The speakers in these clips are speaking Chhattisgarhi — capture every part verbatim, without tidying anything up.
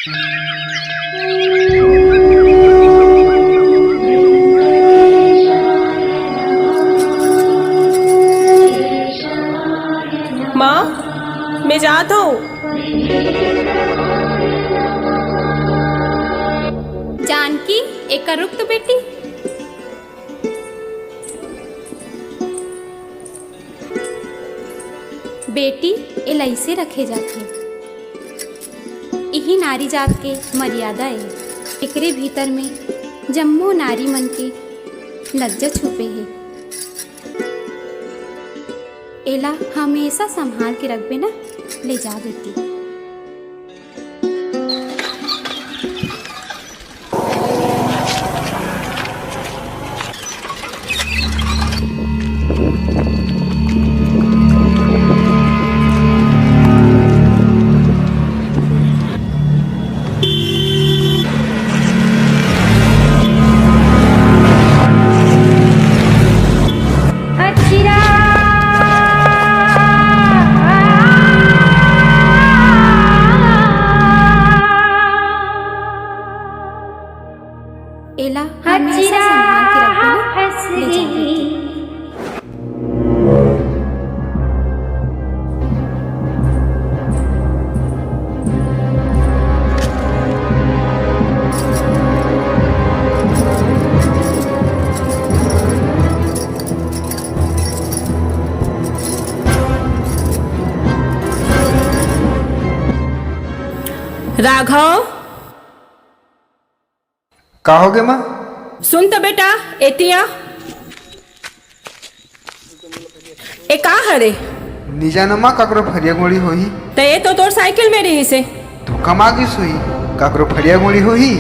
माँ, मैं जात हूँ। जानकी, एकर रुक तो बेटी। बेटी, एला अइसे रखे जाथे। इही नारी जात के मर्यादा ए। एकरे भीतर में जम्मो नारी मन के लज्जा छुपे हे। एला हमेशा संभाल के रखबे ना, ले जा बेटी। एला हमेशा संभाल के रखबे ना, ले जा बेटी। राघव। का होगे माँ? सुन त बेटा, एती आ। ए का हरे? नी जानो माँ, काकरो फरिया गुड़ी होही। त ए तो तोर साइकिल में रहिस हे। धोखा म आ गिस होही, काकरो फरिया गुड़ी होही।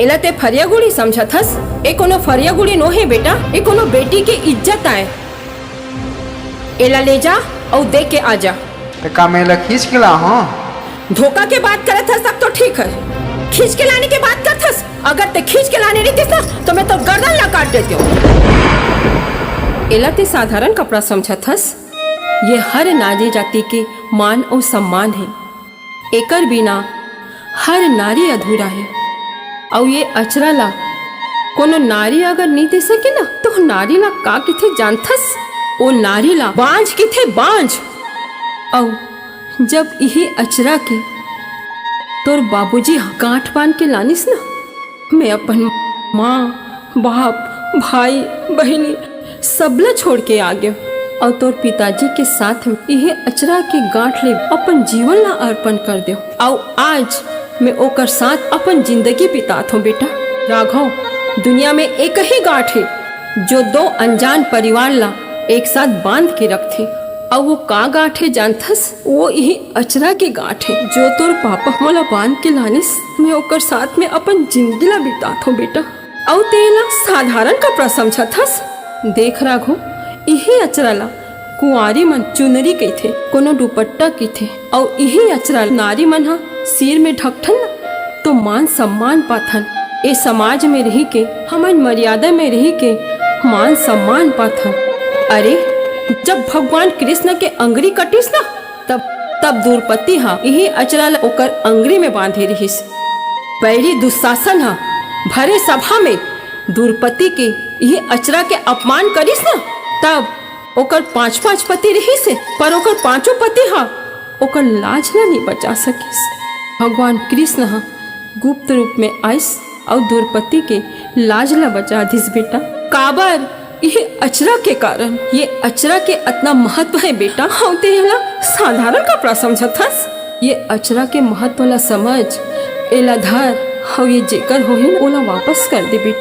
एला ते फरिया गुड़ी समझत हस? ए कोनो फरिया गुड़ी नोहे बेटा, ए कोनो बेटी के इज्जत आय। एला ले जा अउ दे के आ जा। त का मैं एला खींच के लाहूं? धोखा के बात करत हस तब तो ठीक हे, खींच के लाने के बात करत हस। अगर ते खींच के लाने रहितिस ना, तो मैं तोर गर्दन ला काट देतेंव। एला ते साधारण कपड़ा समझत हस? ये हर नारी जाति के मान अउ सम्मान हे। एकर बिना हर नारी अधूरा हे। अउ ये अचरा ला कोनो नारी अगर नी दे सके ना, तो नारी ला का किथे जानथस? ओ नारी ला बांझ किथे, बांझ। अउ जब इही अचरा के तोर बाबूजी ह गांठ बांध के लानिस ना, मैं अपन माँ, बाप, भाई, बहिनी सबला छोड़ के आ गेंव अउ तोर पिताजी के साथ में इही अचरा के गांठ ले अपन जीवन ला अर्पण कर देंव। अउ आज मैं ओकर साथ अपन जिंदगी बितात हों बेटा। राघव, दुनिया में एक ही गांठ हे जो दो अनजान परिवार ला एक साथ बांध के रखथे। अउ वो का गांठ हे जानथस? वो इही अचरा के गांठ हे, जो तोर पापा मोला बांध के लानिस। मैं ओकर साथ में अपन जिंदगी ला बितात हों बेटा। अउ तेला साधारण कपड़ा समझत हस? देख राघो, इही अचरा ला कुंवारी मन चुनरी कहिथे, कोनो दुपट्टा कहिथे। अउ इही अचरा नारी मन ह सिर में ढकथन न, तो मान सम्मान पाथन। ए समाज में रहि के, हमन मर्यादा में रहि के मान सम्मान पाथन। अरे, जब भगवान कृष्ण के अंगरी कटिस न, तब, तब द्रौपदी ह इही अचरा ल ओकर अंगरी में बांधे रिहिस। बैरी दुशासन ह भरे सभा में द्रौपदी के इही अचरा के अपमान करिस न, तब ओकर पांच-पांच पति रिहिस हे, पर ओकर पांचों पति ह ओकर लाज ल नइ बचा सकिस। भगवान कृष्ण ह गुप्त रूप में आइस अउ द्रौपदी के लाज ल बचा दिस बेटा। काबर? ये अचरा के कारण। ये अचरा के अतना महत्व हे बेटा, अउ ते एला साधारण कपड़ा समझत हस। ये अचरा के महत्व ल समझ, एला धर, अउ ये जेकर होही न, ओला वापस कर दे बेटा।